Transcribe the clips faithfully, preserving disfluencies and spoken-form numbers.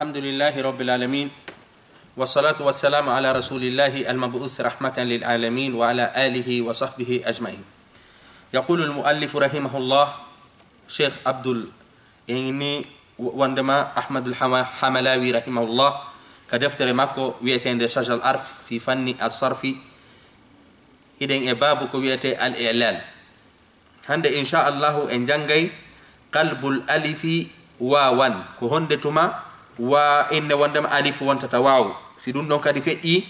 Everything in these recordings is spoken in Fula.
الحمد لله رب العالمين، والصلاة والسلام على رسول الله المبعوث رحمة للعالمين وعلى آله وصحبه أجمعين. يقول المؤلف رحمه الله، شيخ عبد ال-، إني وندما أحمد الحما-، حملاوي رحمه الله، كدفتر ماكو ويتين شجر العرف في فن الصرف، إذن باب كو ويتي الإعلال. Hannde, inchallahu, en janngay qalbul alifi waawan. Ko honde tuma wa inne wondema alif wontata waaw? Si ɗum ɗon kadi feƴƴi,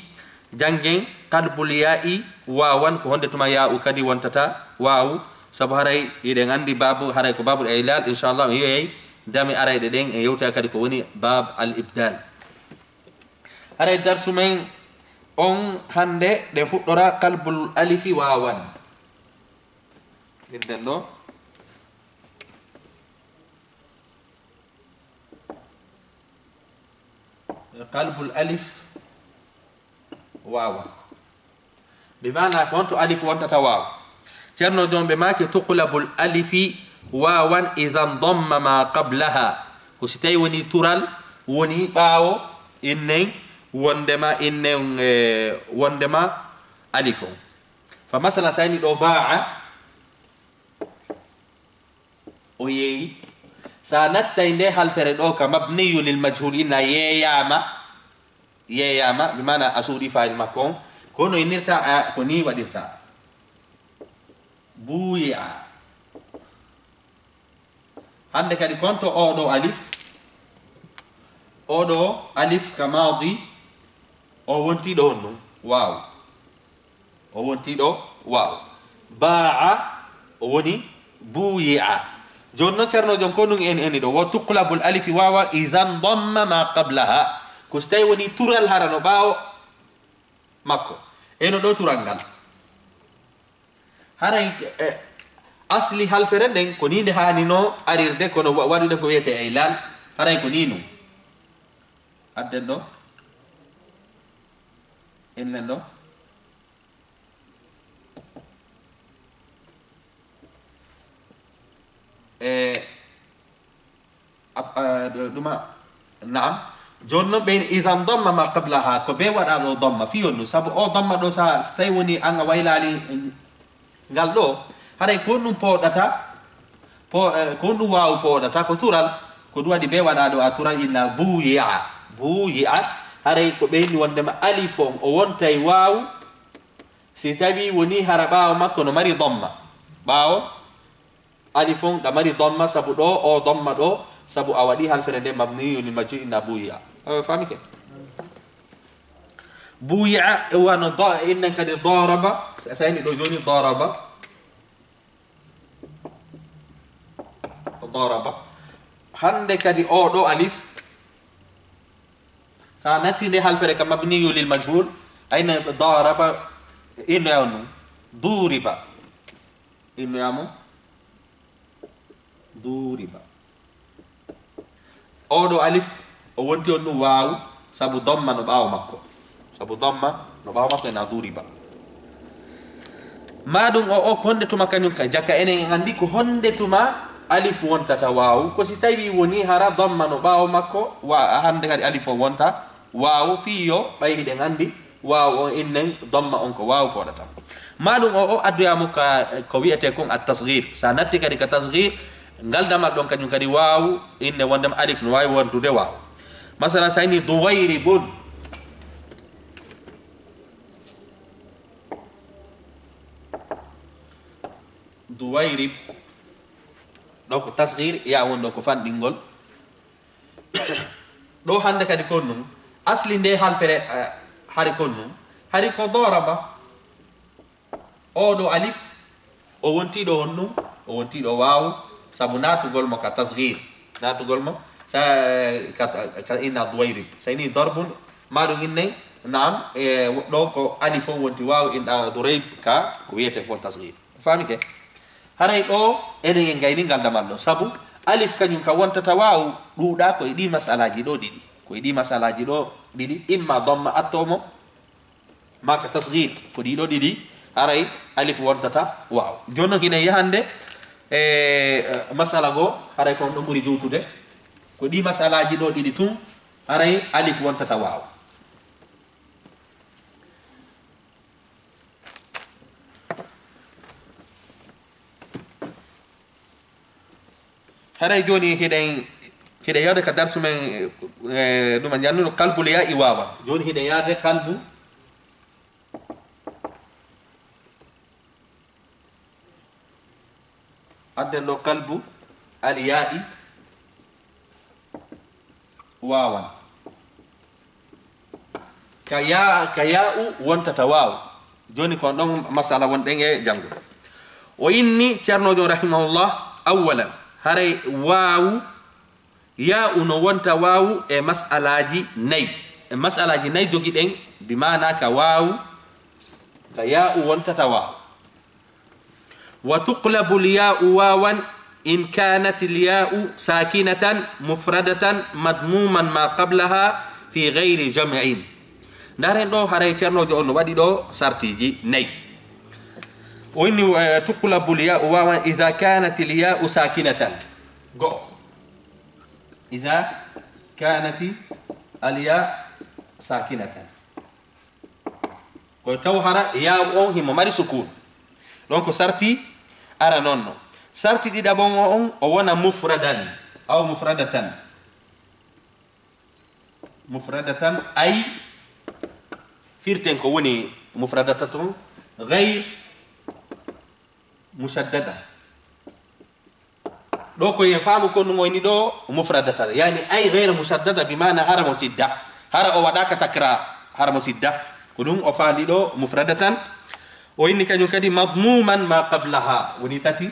janngen qalbul yaa'i waawan. Ko honde tuma yaa'u kadi wontata waaw? Sabu haray iɗen anndi babu, haray ko babul ilal, inchallah, on yi'ay dame arayɗe ɗen, en yewtay kadi ko woni bab al ibdal. Haray darsu men on hannde, ɗen fuɗɗora qalbul alifi waawan. Nden ɗo. Qalbul alif waawan. Bi maana ko honto alif wontata waaw? Ceerno Joom ɓe maaki tuqlabul alifi waawan idan damma ma qablaha. Ko si tawi woni tural woni ɓaawo innen wondema, innen, eh, wondema alif on. Fa masala, sayni ɗo baa'a, o yeeyi. Sa nattay nde halfere ɗo ka mabniyu lil majhul, ina yeeyama, yeeyama, bi maana a suuɗi fayil makko on. Kono innirta a, ko ni waɗirta. Buuyi'a. Hannde kadi konto oɗo alif, oɗo alif ka maadi, o wonti ɗo honno? Waaw. O wonti ɗo waaw. Baa'a, o woni buuyi'a. Jooni noon, Ceerno Joom, ko ɗum en eni ɗo, wo tuqlabul alifi waawa idan damma ma qablaha. Ko si tawi woni tural hara no ɓaawo makko. Eno ɗo tural ngal. Haray, eh, asli halfere nden ko ni nde haani no arirde, kono wa-, waɗude ko wiyetee ilal. Haray ko ni ɗum. Adden ɗo. Innen ɗo. E, af-, a, ɗu-, ɗuma, naam. Jooni noon ɓeyni idan damma ma qablaha, ko be waɗa ɗo damma, fii on ɗum. Sabu o damma ɗo, sa, so tawi woni an a waylaali ngal ɗo, haray ko ɗum pooɗata, po-, eh, ko ɗum waawu pooɗata, ko tural, ko ɗum waɗi be waɗa ɗo a tural inna buuyi'a, buuyi'a, haray ko ɓeyni wondema alif on, o wontay waawu, si tawi woni hara ɓaawo makko no mari damma. Ɓaawo alif on ɗa mari damma, sabu ɗo, o damma ɗo, sabu a waɗi halfere nde mabniyun lil majhul inna buuyi'a. Eh, famike? Buuyi'a, e wano da-, innen kadi daraba, sa-, sayni ɗo jooni daraba. Daraba. Hannde kadi o ɗo alif, sa natti nde halfere ka mabniyu lil majhul, ayna daraba, inno yaw ɗum. Duriba. Inno yamu. Duriba. Oɗo alif, o wonti on ɗum waawu, sabu damma no ɓaawo makko. Sabu damma no ɓaawo makko ena duriba. Ma ɗum o, o ko honde tuma kañum ka jaka, enen en anndi ko honde tuma alif wontata waawu, ko si tawi woni hara damma no ɓaawo makko, wa-, hannde kadi alif o wonta waawu, fii yo ɓay hiɗen anndi waawu on innen damma on ko waawu pooɗata. Ma ɗum o, o addoyamo ka, ko wiyetee kon at tasghir. Sa natti kadi ka tasghir, ngal damal ɗon kañum kadi waawu, inne wondema alif no waawi wontude waawu. Masala, sayni duwayribun. Duwayrib. Ɗo ko tasghir, ya won ɗo ko fanɗingol. Ɗo hannde kadi kon ɗum, asli nde halfere, eh, hari kon ɗum, hari ko daraba. O ɗo alif, o wonti ɗo honɗum, o wonti ɗo waawu, sabu naatugol mo ka tasghir. Naatugol mo, sa, ka, ka inna duwayrib. Sayni darbun, ma ɗum innen, naam, e, ɗo ko alif on wonti waawu, inna durayb ka ko wiyetee kon tasghir. Faamike? Haray ɗo, enen en gayni ngal damal ɗo. Sabu, alif kañum ka wontata waawu, ɗuuɗa ko e ɗi masalaaji ɗo ɗiɗi. Ko e ɗi masalaaji ɗo ɗiɗi, imma damma atto mo, ma ka tasghir. Ko ɗi ɗo ɗiɗi, haray alif wontata waawu. Jooni noon hiɗen yahande, e, masala ngo, haray ko on ɗo ɓuri juutude. Ko ɗi masalaaji ɗo ɗiɗi tun, Haray alif wontata waaw. Haray jooni hiɗen, hiɗen yahde ka darsu men, eh, ɗuma jannuɗo qalbul yaa'i waawan. Jooni hiɗen yahde qalbu. Adden ɗo qalbu al yaa'i waawan. Ka yaa, ka yaa'u wontata waaw. Jooni ko on ɗon masala wonɗen e janngo. O inni Ceerno Joom rahimahullah, awwalan, haray waawu, yaa'u no wonta waawu e masalaaji nay. E masalaaji nay jogiɗen, bi maana ka waawu, ka yaa'u wontata waaw. وتقلب الياء واوا إن كانت الياء ساكنة مفردة مضموما ما قبلها في غير جمع. Ndaren ɗo, haray ceernoojo on no waɗi ɗo sartiiji nay. O inni, eh, تقلب الياء واوا إذا كانت الياء ساكنة. Go'o. إذا كانت الياء ساكنة. Ko taw hara yaawu on himo mari sukun. Donc sarti ara non no. Sarti ɗiɗaɓon o on o wona mufradan aw mufradatan. Mufradatan ay firten ko woni mufradatan ton gay mushaddada. Ɗo ko yen faamu ko nun o inni ɗo mufradatan. Yani ay gayra mushaddada bi maana hara mo sidda. Hara o waɗaaka takrar. Hara mo sidda. Ko ɗum o faandi ɗo mufradatan. O inni kañum kadi madmuman ma qablaha. Woni tati.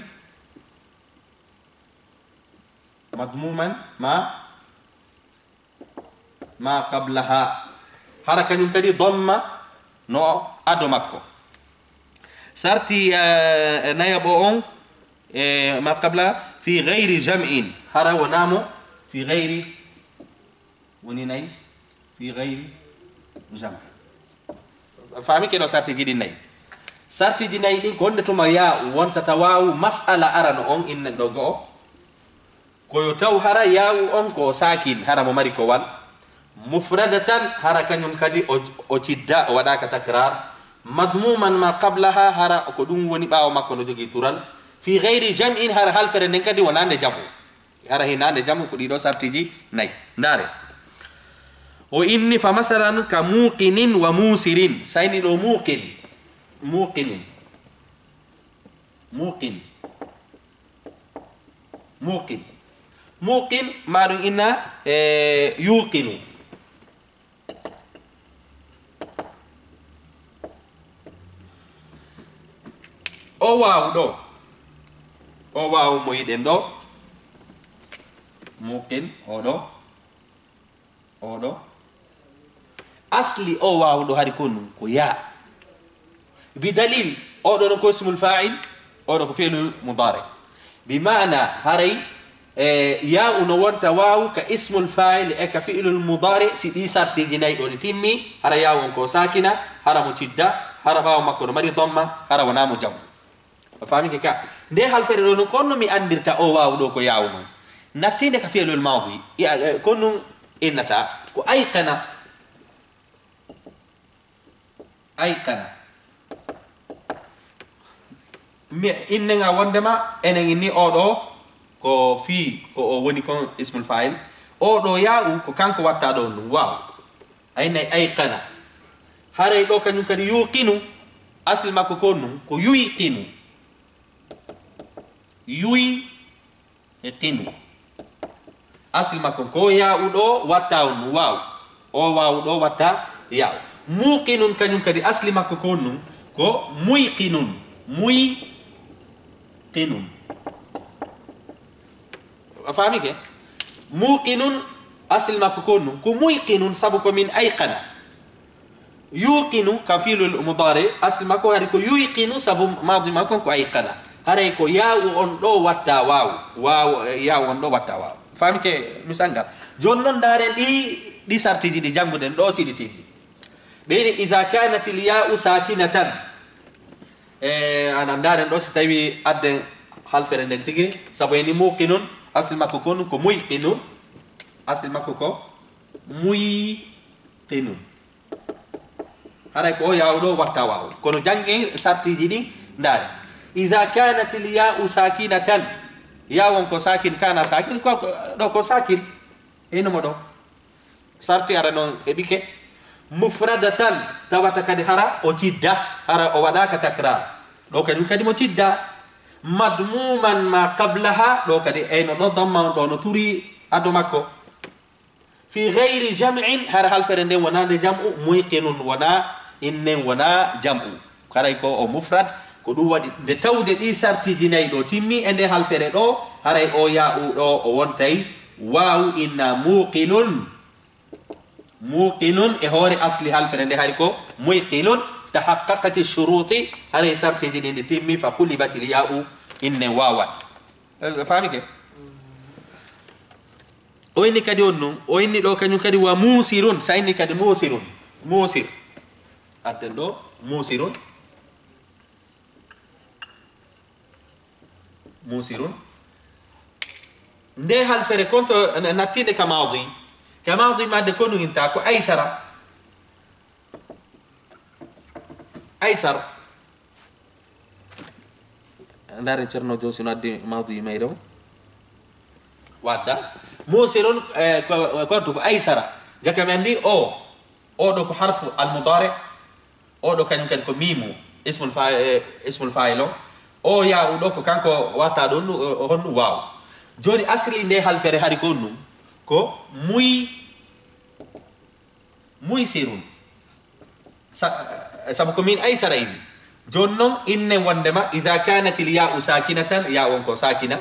Madmuman ma ma qablaha. Hara kañum kadi domma no ado makko. Sarti, eh, nayaɓo on, eh, ma qabla fi gayri jam'in. Hara wonamo fi gayri, woni nay, fi gayri jam'in. Faami ke ɗo sartiji ɗin nay. Sartiji nay ɗin ko honde tuma yaa wontata waawu mas'ala arano on innen ɗo go'o. Ko yo taw hara yaawu on ko saakin, hara mo mari ko wal. Mufradatan, hara kañum kadi o, o cidda, o waɗaaka takrar. Madmuman ma qablaha, hara ko ɗum woni ɓaawo makko no jogii tural. Fi gayri jam'in, hara halfere nden kadi wonaa nde jamu. Hara hinaa nde jamu ko ɗiɗo sartiji nay. Ndaare. O inni fa masalan ka muqinin wa musirin. Sayni ɗo muqin. Muqinin. Muqin. Muqin. Muqin, ma ɗum inna, e, yuqinu. O waawu ɗo. O waawu mo yiɗen ɗo. Muqin, o ɗo. Oɗo. Asli o waawu ɗo hari ko nun ko yaa. Bi dalil, oɗo non ko ismul fa'il, oɗo ko fi'lul mudari. Bi maana haray, e, yaa'u no wonta waawu ka ismul fa'il e ka fi'lul mudari, si ɗi sartiji nay ɗo ɗi timmi, hara yaa'u on ko saakina, hara mo cidda, hara ɓaawo makko no mari domma, hara wonaa mo jamu. A faami ke ka? Nde halfere ɗo non, ko honno mi anndirta o waawu ɗo ko yaa'u non? Nattiinde ka fi'lul maadi. Ya, eh, ko nun innata ko ayqana. Ayqana. Mi innenga wondema enen inni o ɗo ko fii ko o woni kon ismul fa'il. O ɗo yaa'u ko kanko watta ɗo nun waawu. Ay nay ayqana. Haray ɗo kañum kadi yuqinu, asli makko ko nun, ko yuyqinu. Yuyqinu. Asli makko ko yaa'u ɗo watta on nun waawu. O waawu ɗo watta yaa'u. Muqinun kañum kadi asli makko ko nun, ko muyqinun. Muyqinun. A faami ke? Muqinun, asli makko ko nun, ko muyqinun, sabu ko min ayqana. Yuqinu, ka fi'lul mudari, asli makko hari ko yuyqinu, sabu maadi makko ko ayqana. Haray ko yaa'u on ɗo watta waawu. Waawu, eh, yaa'u on ɗo watta waawu. Faami ke misal ngal? Jooni non ndaaren ɗi, ɗi sartiji ɗi jannguɗen ɗo si ɗi timmi. Ɓeyni, idha kanatil ya'u sakinatan. E, anan ndaaren ɗo si tawi adden halfere nden tigi, sabu eni muqinun, asli makko ko nun ko muyqinun, asli makko ko Muyqinun. Haray ko o yaa'u ɗo watta waaw. Kono janngen sartiiji ɗin, ndaare. Iza kanatil ya'u sakinatan. Yaa'u on ko sakin, kana sakin, ko, ko, ɗo ko sakin. Eno mo ɗo. Sarti ara non e ɓike. Mufradatan, tawata kadi hara o cidda, hara o waɗaaka takrar. Ɗo kadi, kadi mo cidda. Madmuman ma qablaha, ɗo kadi eyno ɗo damma on ɗo no turi ado makko. Fi gayri jam'in, hara halfere nden wona nde jam'u, muyqinun wona, innen wona jam'u. Haray ko o mufrad, ko ɗum waɗi nde tawde ɗi sartiiji nayi ɗo timmi e nde halfere ɗo, haray o yaa'u ɗo o wontay waaw inna muqinun. Muqinun e hoore asli halfere nde hari ko muyqinun, tahaqqaqati shuruti, haray sartiiji ɗin ɗi timmi, fa qulibatil ya'u innen waawan. Eh, faami ke? O inni kadi on nun, o inni ɗo kañum kadi wa musirun, sa inni kadi musirun, musir. Adden ɗo, musirun. Musirun. Nde halfere konto na-, nattiinde ka mawdi. Ka mawdi madde konu inta ko aysara. Aysar. Ndaaren Ceerno Johnson addi mawdi mayre o. Wadda. Musirun, eh, ko, konto ko aysara. Jaka men ndi o. O ɗo ko harfu al-mudari. O ɗo kañum kadi ko mimu. Ismul fa-, eh, ismul fa'il o. O yaa'u ɗo ko kanko watta ɗo nu-, o, o honnu waaw. Joni asli nde halfere hari ko honnu? Ko muy, muysirun. Sa-, sabu ko min aysara ini. Joni non innen wondema, idha kanatil ya'u sakinatan, ya'u on ko sakina,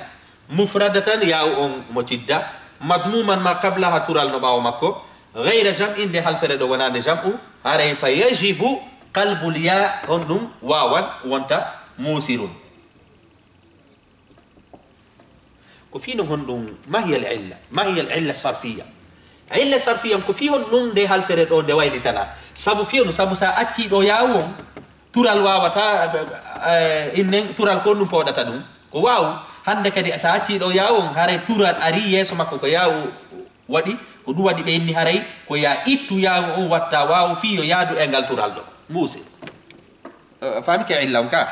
mufradatan, ya'u on mo cidda, madmuman ma qablaha, tural no ɓaawo makko, ghayra jam'in, nde halfere ɗo wonande jam'u, haray fa yajibu qalbul ya, on ɗum waawan wonta musirun. Ko fii non honɗum, ma hiya al illa? Ma hiya al illa sarfiya? Illa sarfiya ko fii honɗum nde halfere ɗo nde waylitana? Sabu fii on, sabu sa acci ɗo yaawu on, tural waawata, eh, innen tural ko ɗum pooɗata ɗum. Ko waawu, hannde kadi sa acci ɗo yaawu on, haray tural ari yeeso makko ko yaawu waɗi, ko ɗum waɗi ɓe inni haray ko ya ittu yaawu on watta waawu fii yo yaadu e ngal tural ɗo. Muusir. Eh, faami ke illa on ka?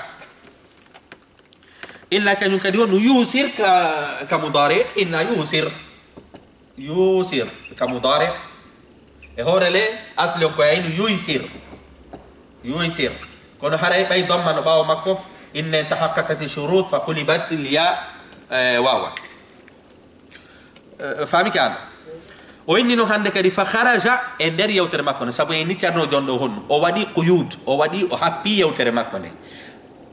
Illa kañum kadi wonu yusir ka, ka mudari, inna yusir. Yusir ka mudari. E hoore le, asli on ko aynu yuysir. Yuysir. Kono haray ɓay damma no ɓaawo makko, inne tahaqqaqati shurut fa qulibat al ya, eh, wawa. Eh, faami ke an? O inni noon hannde kadi fa kharaja e nder yewtere makko nde, sabu en ni Ceerno Jon ɗo honno. O waɗi quyud, o waɗi, o happi yewtere makko nde.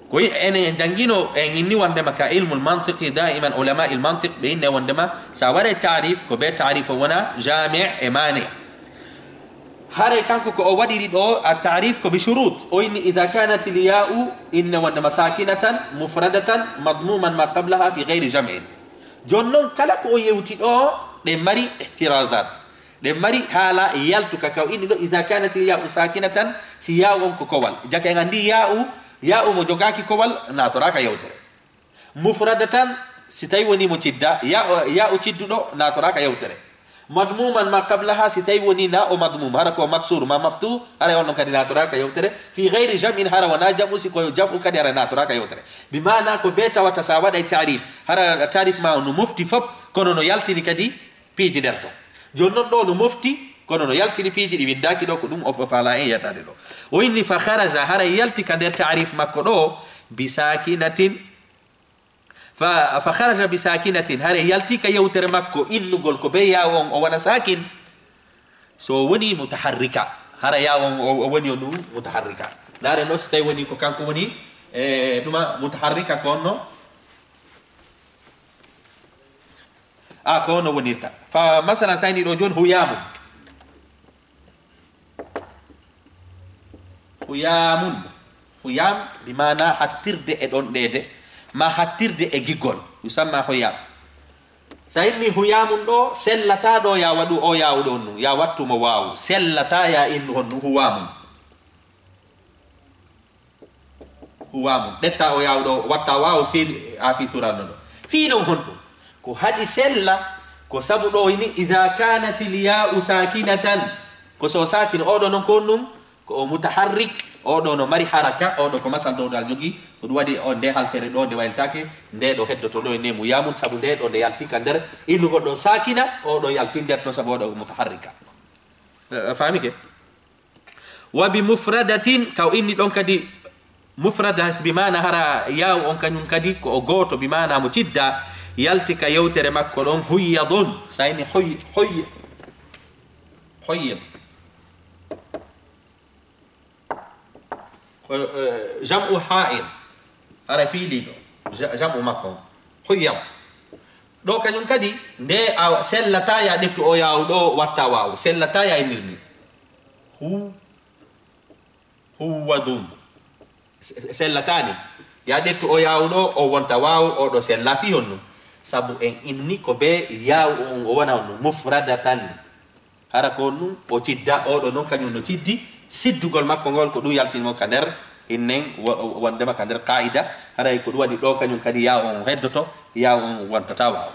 Ko enen en janngino, en inni wondema ka ilmul mantiqi, daiman ulama il mantiq, ɓe inne wondema sa waɗe taarif, ko be taarif o wona jami e mani. Haray kanko ko o waɗiri ɗo a taarif ko bi shurut. O inni idha kanat il ya'u, inne wondema sakinatan, mufradatan, madmuman ma qablaha fi ghayri jam'in. Jooni noon, kala ko o yewti ɗo, ɗe mari ihtirazat. Ɗe mari haala yaltuka ka o inni ɗo, iza kanat ya'u sakinatan, si ya'u on ko kowal. Jaka en anndi ya'u, ya'u mo jogaaki kowal, naatoraaka yewtere. Mufradatan, si tawi woni mo cidda, ya'u, ya'u cidduɗo, naatoraaka yewtere. Madmuman ma qablaha, si tawi woni na o madmum, hara ko maksur, ma maftu, hara on ɗon kadi naatoraaka yewtere. Fi ghayri jam'in, hara wona jam'u, si ko jam'u kadi hara naatoraaka yewtere. Bi maana ko be tawata sa waɗay taarif, hara taarif ma on no mofti fop, kono no yaltini kadi piiji nder ton. Jooni noon ɗo no mofti, kono no yaltini piiji ɗi winndaaki ɗo, ko ɗum o faala en yiyataade ɗo. O inni fa kharaja, hara yalti ka nder taarif makko ɗo, bi sakinatin, fa, fa kharaja bi sakinatin, hara yalti ka yewtere makko innugol ko be yaawo on o wona sakin. So woni mutaharrika, hara yaawo on o, o woni o ɗum mutaharrika. Ndaare ɗo so tawi woni ko kanko woni, e, ɗuma mutaharrika ko on no. A, ko no wonirta. Fa, masalan, sayni ɗo jooni huyaamun. Huyaamun. Huyaam, bi maana hattirde e ɗonɗeede, ma hattirde e giggol. Yusamma huyaam. Sa inni huyaamun ɗo, sellataa ɗo ya waɗu o yaawu ɗo on ɗum. Ya wattu mo waawu. Sellataa ya innu hon ɗum huwaamun. Huwaamu. Ɗetta o yaaw ɗo, watta waaw fii, a fii tural no ɗo. Fii non honɗum? Ko haɗi sella, Ko sabu ɗo ini, "Iza kanatil ya'u sakinatan." Ko so sakin, oɗo non ko ɗum, ko o mutaharrik, oɗo no mari haraka, oɗo ko masal dow dal jogi, ko ɗum waɗi o nde halfere ɗo nde waylitake, nde ɗo heddoto ɗo e nemu yamun, sabu nde ɗo nde yalti ka nder innugol ɗo sakina, oɗo yalti nder to sabu oɗo ko mutaharrika. Eh, famike? Wa bi mufradatin, ka o inni ɗon kadi mufrada, bi maana hara yaaw on kañum kadi ko o gooto, bi maana mo cidda, yalti ka yewtere makko ɗon, huyyadun, sayni hoy-, hoy-, hoyyad. Ko, eh, jam'u ha'ir, hara fiiliiɗo, ja-, jam'u makko, huyyad. Ɗo kañum kadi, nde a sellata ya ƴettu o yaaw ɗo watta waaw, sellata ya innirni. Hu-, huwwadun. Se-, se-, sellataani. Ya ƴettu o yaaw ɗo, o wonta waaw, o ɗo sella fii honno? Sabu en inni ko be yaaw on o wona honno? Mufradatan. Hara ko honɗum? O cidda, o ɗo non kañum no ciddi. Siddugol makko ngol ko ɗum yaltini mo ka nder, innen wo-, wondema ka nder qaa'ida. Haray ko ɗum waɗi ɗo kañum kadi yaaw on heddoto, yaaw on wontata waaw.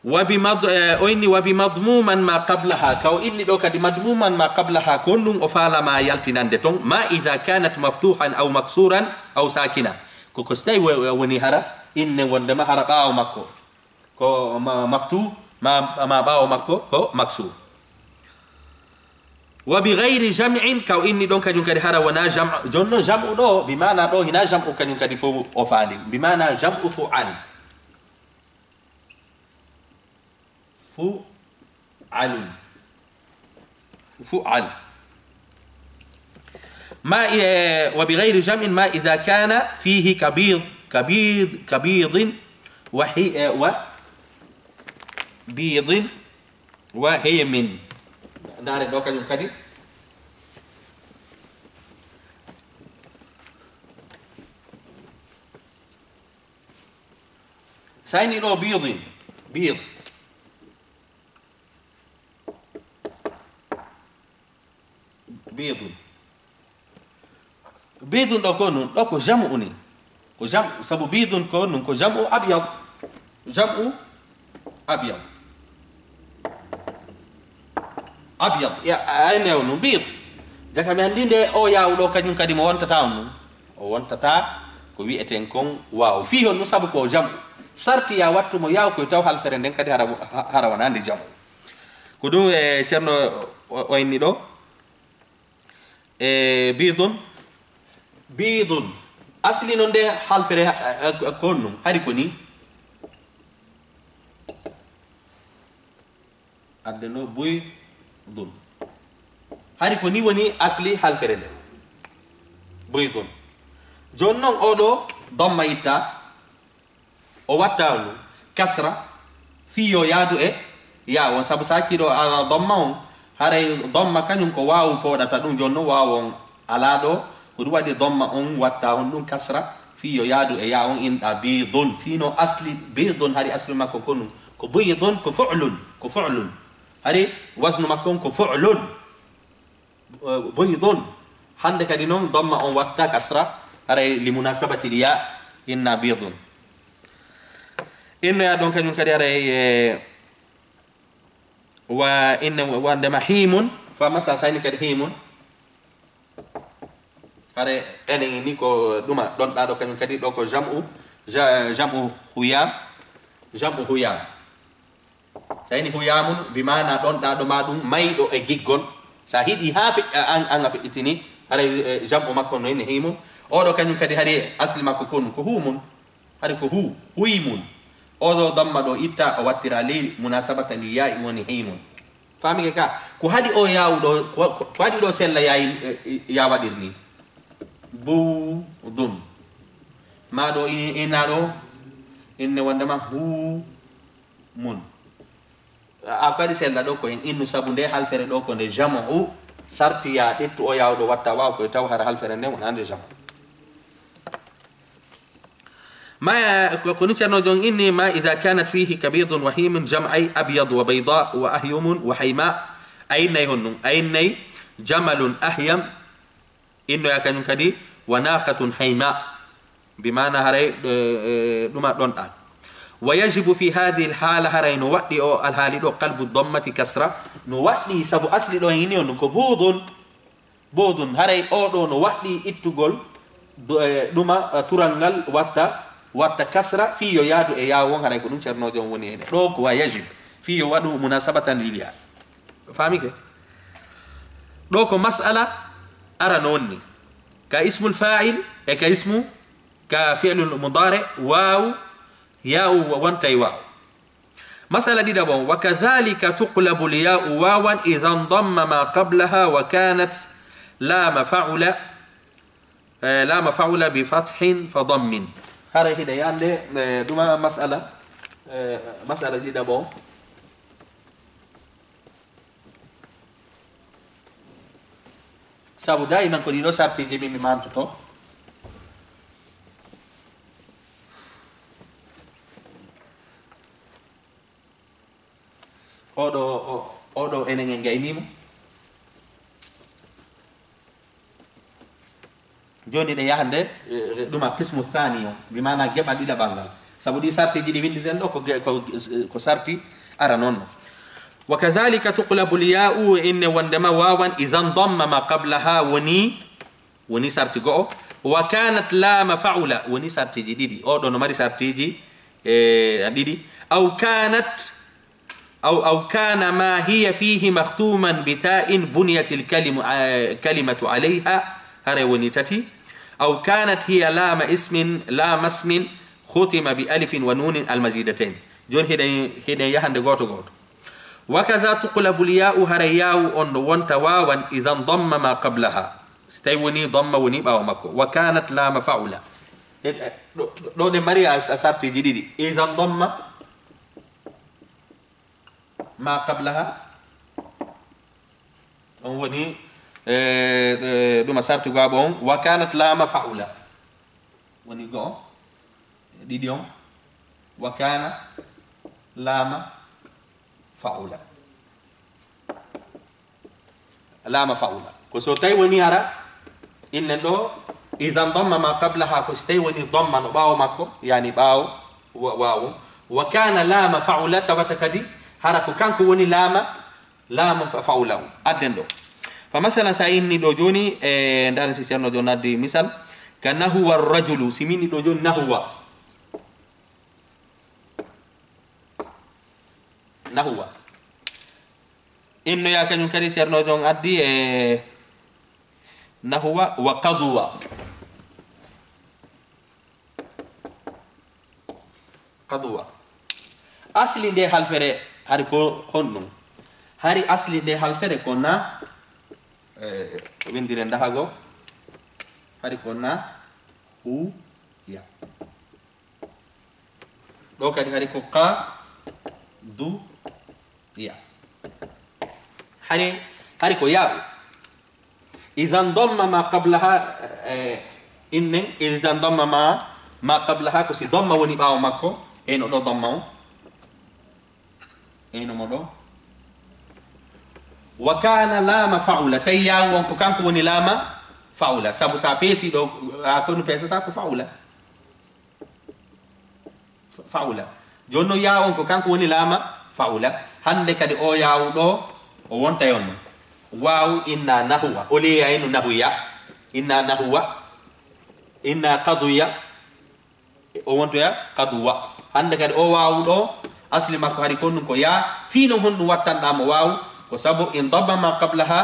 Wa bi mad-, eh, o inni wa bi madmuman ma qablaha. Ka o inni ɗo kadi madmuman ma qablaha, ko honɗum o faala ma yaltinande ton? Ma idha kanat maftuhan aw maksuran aw sakina. Ko, ko so tawi wo-, woni hara inne wondema hara ɓaawo makko ko ma-, maftuh, ma, ma ɓaawo makko ko maksur. Wa bi ghayri jam'in, ka o inni ɗon kañum kadi hara wona jam-, jooni non jam'u ɗo, bi maana ɗo hina jam'u kañum kadi fof o faandi. Bi maana jam'u fu'al. Fu'alun. Fu'al. Ma, eh, wa bi ghayri jam'in ma idha kana fihi kabid, kabid, kabidin wa hi-, eh, wa bidin wa hiymin. Ndaare ɗo kañum kadi. Sayni ɗo bidin, bid. Bidun. Bidun ɗo ko nun, ɗo ko jam'u ni. Ko jam-, sabu bidun ko nun, ko jam'u abyad. Jam'u abyad. Abyad. Ya, ayne o nun, bid. Jaka mi andi nde o yaaw ɗo kañum kadi mo wontata on nun. O wontata ko wi'eten kon waaw. Fii honɗum? Sabu ko jam'u. Sarti ya wattu mo yaaw koy taw halfere nden kadi hara, hara wonande jam'u. Ko ɗum e Ceerno o, o inni ɗo. E bidun. Bidun. Asli non nde halfere, eh, eh, ko honɗum? Hari ko ni. Adde no buydun. Hari ko ni woni asli halfere nde. Buydun. Jooni non oɗo domma itta, o watta ɗum kasra, fii yo yaadu e yaaw on, sabu so accii ɗo ala domma on, haray domma kañum ko waawu pooɗata ɗum, jooni non waawu on alaa ɗo, ko ɗum waɗi domma on watta on ɗum kasra, fii yo yaadu e yaaw on inɗa bidun. Sinon asli bidun hari asli makko ko ɗum, ko buydun, ko fu'lun, ko fu'lun. Hari wasnu makko on ko fu'lun. Eh, buydun. Hannde kadi noon, domma on watta kasra, haray li munasabati li ya, inna bidun. Inna ya ɗon kañum kadi haray, eh, wa inna wandema himun, fa masa sayni kadi himun. Haray enen ni ko ɗuma ɗon ɗaɗo kañum kadi ɗo ko jam'u, ja-, jam'u huyam, jam'u huyam. So a ini huyaamun, bi maana ɗon ɗaɗo ma ɗum mayɗo e giggol. So a hiɗi haa feƴƴa an, an a feƴƴitini, haray, eh, jam'u makko no ini himun. Oɗo kañum kadi hari asli makko ko ɗum, ko humun. Hari ko hu, huymun. Oɗo damma ɗo itta, o wattira li munasabata ndi yaa'i woni himun. Faamike ka? Ko haɗi o yaawu ɗo, ko, ko, ko haɗi ɗo sella yaayi, eh, eh, ya waɗir ni. Buwdun. Ma ɗo in-, inna ɗo, inne wondema hu, mun. A, a kadi sella ɗo ko en innu sabu nde halfere ɗo ko nde jam'u, sarti ya ƴettu o yawɗo watta waaw koye taw hara halfere nde wonande jam'u. Ma, ko, ko ni Ceerno Jon inni, ma idha kanat fihi kabidun wa himun jam'ay abyad wa bayda wa ahyumun wa hayma. A innay honɗum? A innay jamalun ahyam, innoya kañum kadi, wa naqatun hayma. Bi maana haray, eh, eh, ɗuma ɗon ɗa. Wa yajibu fi hadhihi alhala, haray no waɗɗi o alhaali ɗo, qalbu dammati kasra, no waɗɗi sabu asli ɗo hini on ko buudun, buudun, haray o ɗo no waɗɗi ittugol du-, eh, ɗuma, eh, tural ngal watta, watta kasra, fii yo yaadu e yaawu on, haray ko ɗum cernoojo on woni hene. Ɗo ko wa yajib, fii yo waɗu munasabatan lil ya. Faamike? Ɗo ko mas'ala arano on ni. Ka ismul fa'il e ka ismu, ka fi'lul mudari, waaw, yaawu wa-, wontay waaw. Masala ɗiɗaɓo on, wa kadhalika tuqlabu al ya'u wawan idha ndamma ma qablaha wa kanat lama fa'ula, eh, lama fa'ula bi fathin fa dammin. Haray hiɗa yande, eh, ɗuma masala, eh, masala ɗiɗaɓo on. Sabu daiman ko ɗiɗo sartiji min mi mantoto. Oɗo, o-, oɗo enen en gaynimo. Joni ɗe yahande, eh, ɗuma qismu thani o, bi maana geɓal ɗiɗaɓal ngal. Sabu ɗi sartiji ɗi winnditen ɗo ko ge-, ko, ko sarti ara noon no. Wa kadhalika tuqlabu al ya'u, inne wondema wawan, idha ndamma ma qablaha, woni, woni sarti go'o. Wa kanat lama fa'ula, woni sartiji ɗiɗi. Oɗo no mari sartiji, eh, ɗiɗi. Aw kanat أو، أو كان ما هي فيه مختوما بتاء بنيت الكلم، آه، كلمة عليها، haray woni tati. أو كانت هي لام اسم، لام اسم ختم بألف ونون المزيدتين. Joni hiɗen, hiɗen yahande gooto gooto. وكذا تقلب الياء، haray yaawu on no wonta wawan, إذا انضم ما قبلها. Si tawi woni damma woni ɓaawo makko. وكانت لام فعل. Ɗo, ɗo ɗe mari a, a sartiji ɗiɗi. إذا انضم ما قبلها. On woni, e, e, ɗum a sarti gaaɓo on. وكانت لام فعل. Woni go'o. Ɗiɗi on. وكان لام فعل. Lama fa'ula. Ko so tawi woni hara, innen ɗo, إذا انضم ما قبلها, ko si tawi woni damma no ɓaawo makko, yani ɓaawo wa-, waawo. وكان لام فعل, tawata kadi, hara ko kanko woni lama, lama fa-, fa'ula on. Adden ɗo. Fa masalan, sa inni ɗo joni, e, ndaaren si Ceerno Joon addi misal, ka نهو الرجل, si min inni ɗo joni نهو. نهو. Innoya kañum kadi Ceerno Joon addi e نهو وقضو. قضو. Asli nde halfere hari ko honɗum? Hari asli nde halfere ko na, e, winndire ndahago. Hari ko na, hu, ya. Ɗo kadi hari ko qa, du, ya. Hari, hari ko yaawu. إذا انضم ما قبلها, e, innen, إذا انضم ما، ما قبلها, ko si damma woni ɓaawo makko, eyno ɗo damma on. Eyno mo ɗo. وكان لام فعل, tawi yaawu on ko kanko woni lama fa'ula. Sabu sa peesi ɗo, a konu peesata ko fa'ula. Fa-, fa'ula. Jooni noon yaawu on ko kanko woni lama fa'ula. Hannde kadi o yaawu ɗo, o wonta yon no. Waawu inna nahuwa. O leeyayno nahuya. Inna nahuwa. Inna qaduya. O wontoya qaduwa. Hannde kadi o waawu ɗo, asli makko hari kon ɗum ko yaa. Fii noon honɗum wattanɗaa mo waawu? Ko sabu انضم ما قبلها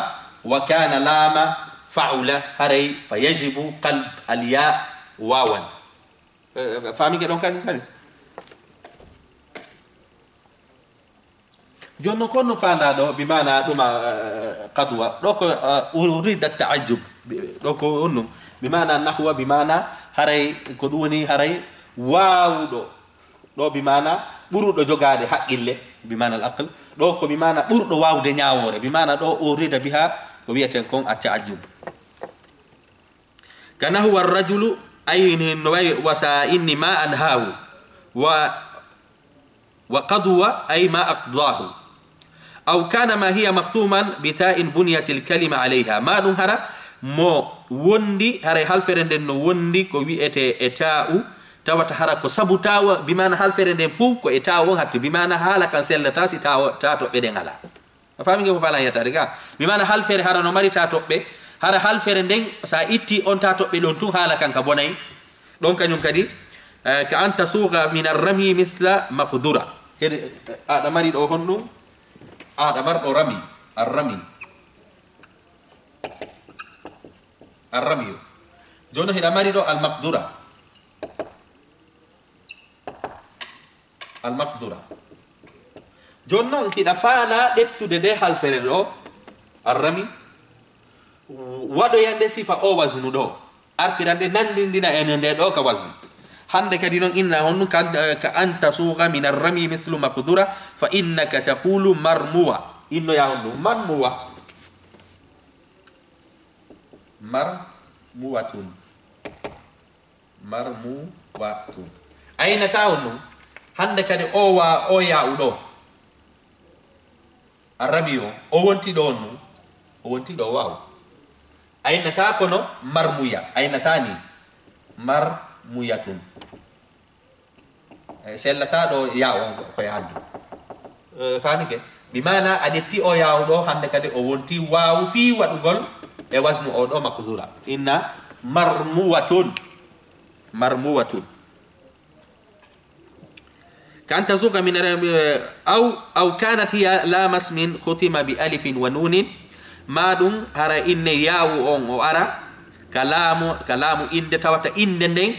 وكان لام فعل. Haray فيجب قلب الياء واوا. Eh, faamike ɗon kañum kadi? Jooni noon, ko honno faandaa ɗo, bi maana ɗuma, eh, qadwa? Ɗo ko, eh, urida ta'ajjub. Bi-, ɗo ko honno? Bi maana nahwa, bi maana haray, ko ɗum woni haray waawuɗo. Ɗo bi maana ɓuruɗo jogaade haqqille, bi maana al-aql. Ɗo ko bi maana ɓurɗo waawde ñaawoore, bi maana ɗo urida biha ko wiyeten kon at-ta'ajjub. كنهو الرجل, ay, ni no way wasa inni ma anhahu. Wa, wa qadwa, ay ma aqdahu. أو كان ما هي مختوما بتاء بنيت الكلمة عليها. Ma ɗum hara mo wondi, haray halfere nden no wondi ko wi'ete e taa'u, tawata hara ko sabu taawo, bi maana halfere nden fof ko e taawo on hatti, bi maana haala kan sellataa si taawo, taa toɓɓe ɗen alaa. A faami ke ko faalan yettaade ka? Bi maana halfere hara no mari taa toɓɓe, hara halfere nden, so a itti on taa toɓɓe ɗon tun, haala kan ka bonay. Ɗon kañum kadi, eh, ka an tasuga min arrami misla maqdura. Hede, aɗa mari ɗo honɗum? Aɗa mari ɗo rami, arrami. Arramiyu. Jooni hiɗa mari ɗo almaqdura. Almaqdura. Jooni noon hiɗa faala ƴettude nde halfere ɗo, arrami, waɗoya nde sifa o wasnu ɗo. Artira nde nanndindina e nde ɗo ka wasnu. Hannde kadi noon inna honɗum kan, eh, ka an tasuga min arrami mislu maqdura, fa innaka taqulu marmuwa. Innoya honɗum? Marmuwa. Marmuwatun. Marmuwatun. Aynata on ɗum. Hannde kadi o wa-, o yaa'u ɗo. Arrami o, o wonti ɗo on ɗum. O wonti ɗo waaw. Aynata kono marmuya. Aynata ni. Marmuyatun. Eh, sellataa ɗo yaa on ko e haddu. Eh, faami ke? Bi maana a ƴetti o yaawu ɗo, hannde kadi o wonti waawu fii waɗugol e wasnu o ɗo maqdura. Inna marmuwatun. Marmuwatun. Ka an tasuga min, eh, aw, aw kanat hiya lama ismin khutima bi alifin wa nunin. Ma ɗum hara inne yaawu on o ara ka laamu, ka laamu innde tawata innde nden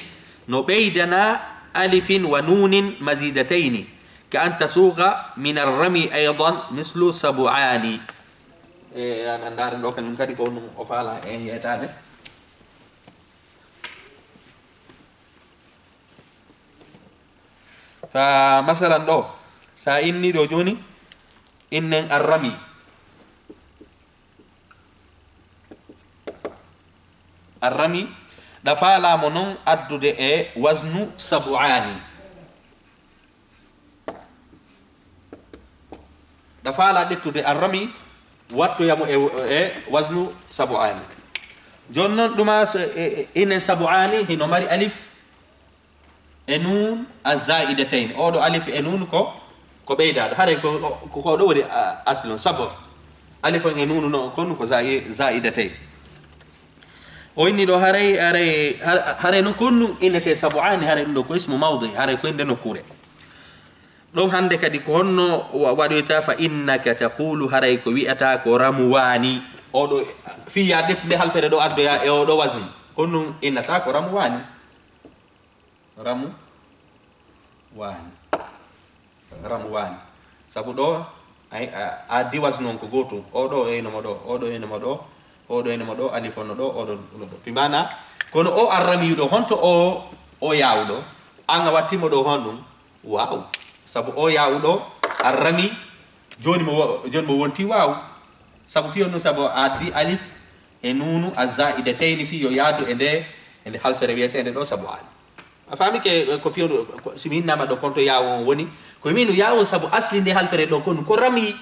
no ɓeydana alifin wa nunin mazidatayni. Ka an tasuga min arrami aydan mislu sabu'ani. E, an, an ndaaren ɗo kañum kadi ko ɗum o faala en yeetaade. Fa masalan ɗo, sa inni ɗo jooni, innen arrami. Arrami, ɗa faalaama noon addude e wasnu sabu'ani. Ɗa faala ƴettude arrami, wattoya mo e, e wasnu sabu'ani. Jooni noon, ɗuma so, e, e, inen sabu'ani, hino mari alif, e nuun a zaidatayn. Oɗo alif e nuun ko, ko ɓeydaaɗo. Haray ko, ko, ko ɗo woni, a, asli on. Sabu alif on e nuun noon, kon ko zai-, zaidatain. O inni ɗo haray, haray, har-, haray noon kon nun innete sabu'ani, haray ɗum ɗo ko ismu mawdi, haray ko innde nokkuure. Ɗon hannde kadi ko honno wa-, waɗoyta fa innaka taqulu, haray ko wi'ata ko ramuwani. Oɗo, fii ya ƴettu nde halfere ɗo addoya e oɗo wasnu. Kon nun innata ko ramuwani. Ramu waani. Ramu waani. Sabu ɗo, ay, a, a addi wasnu on ko gootum. O ɗo eyno mo ɗo, o ɗo eyno mo ɗo, o ɗo eyno mo ɗo, alif on no ɗo, o ɗo, o ɗo. Bi maana, kono o arramiyu ɗo, honto o, o yaawuɗo? An a watti mo ɗo honɗum? Waaw. Sabu o yaawuɗo arrami, jooni mo wo-, jooni mo wonti waaw. Sabu fiyo ɗum, sabu a addi alif, e nuunu a zaidatayni fii yo yaadu e nde, e nde halfere wiyeteende ɗo sabu'ani. A faami ke, ko fiyo ɗo, ko, si mi innama ɗo konto yaawu on woni, ko minu yaawu on sabu asli nde halfere ɗo ko, ko rami.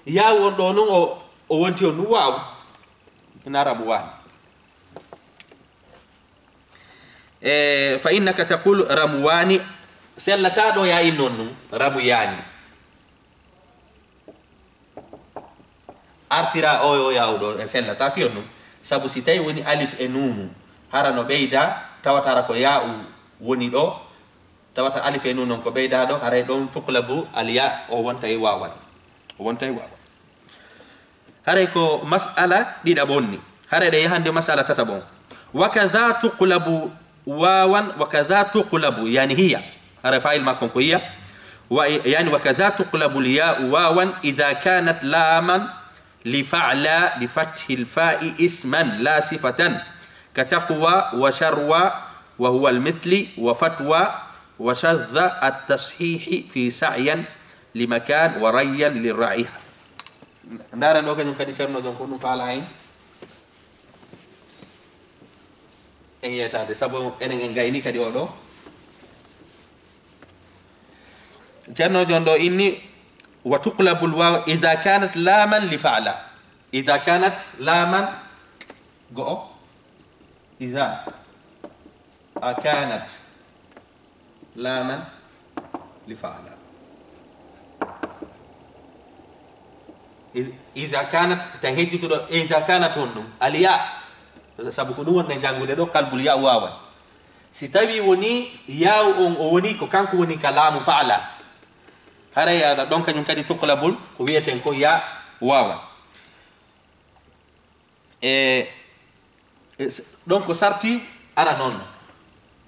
Yaawu on ɗo non o, o wonti on ɗum waawu. Ina ramu waani. E, fa innaka taqul ramu waani, sellataa ɗo ya innon ɗum, ramu yaani. Artira o, o yaa'u ɗo e sellataa fiyon ɗum. Sabu si tawi woni alif e nuunu, hara no ɓeyda, tawata hara ko yaa'u woni ɗo, tawata alif e nuunu on ko ɓeyda ɗo, haray ɗon tuqlabu al ya, o wonta e waawan. O wonta e waawan. Haray ko mas'ala ɗiɗaɓo on ni. Haray ɗe yahande mas'ala tataɓo on. Wa kadha tuqlabu wawan, wa kadha tuqlabu, yani hiya. Haray fa'il makko on ko hiya. Wa, yani wa kadha tuqlabu al-ya'u wawan idha kanat laman li fa'la bi fathil fa'i isman la sifatan. Ka taqwa wa sharwa wa huwa al-mithli wa fatwa wa shadha at-tashihi fi sa'yan li makan wa rayyan li ra'iha. Ndaaren ɗo kañum kadi Ceerno Jon ko ɗum faala en, en yeetaade, sabu enen en gayni kadi oɗo. Ceerno Jon ɗo inni, wa tuqlabul waw idha kanat laman li fa'la. Idha kanat laman, go'o. Idha a kanat Laman li fa'ala. Id-, idha kanat, tan hejjutuɗo, idha kanat honɗum? Aliya. Sabu ko ɗum wonde janngude ɗo, qalbul ya wawan. Si tawi woni yaw on, o woni ko kanko woni ka laamu fa'ala. Haray aɗa ɗon kañum kadi tuqlabul, ko wiyeten ko ya wawan. E, e, s-, ɗon ko sarti ara noon.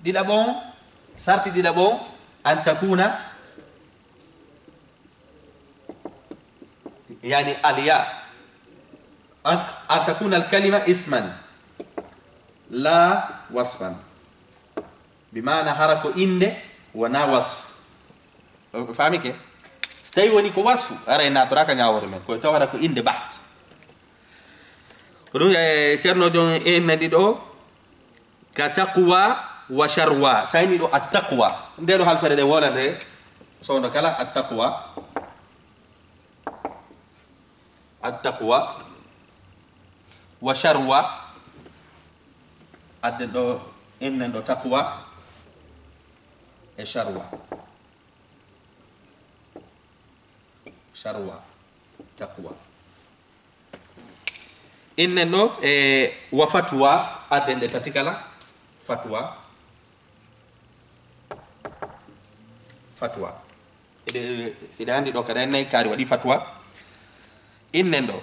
Ɗiɗaɓo on, sarti ɗiɗaɓo on, an takuna, yani aliya. An, an takuna al kalima isman, la wasfan. Bi maana hara ko innde, wona wasfu. O, o faami ke? So tawi woni ko wasfu, haray naatoraaka ñaawoore men. Ko tawata ko innde baht. Ko ɗum, e, Ceerno Jon en nani ɗo, ka taqwa wa sharwa. Sayni ɗo at taqwa. Nde ɗo halfere ɗe wolande, sowndo kala at taqwa. At taqwa. Wa sharwa. Adden ɗo, innen ɗo taqwa e sharwa. Sharwa, taqwa. Innen ɗo, e, wa fatwa, adden ɗe tati kala. Fatwa. Fatwa. Hiɗa, hiɗa anndi ɗo kadi en nayi kaari waɗi fatwa. Innen ɗo.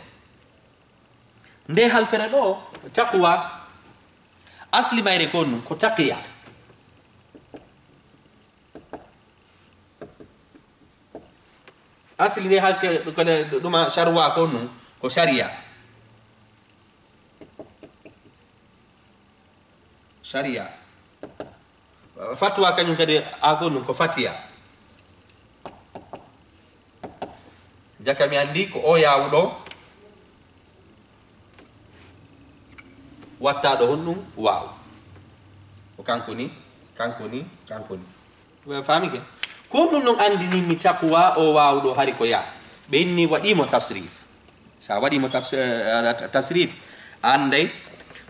Nde halfere ɗo, taqwa, asli mayre ko ɗum, ko taqiya. Asli nde halke, ko nde ɗuma sharwa ko ɗum, ko sharia. Sharia. Fatwa kañum kadi, a ko ɗum, ko fatiya. Jaka mi anndi ko o yaawu ɗo watta ɗo honɗum waaw. Ko kanko ni, kanko ni, kanko ni. Ɓe faami ke? Ko ɗum ɗum anndini mi taqwa o waawu ɗo hari ko yaa. Ɓe inni waɗi mo tasrif. Sa waɗi mo tafs-, eh, tasrif, anndey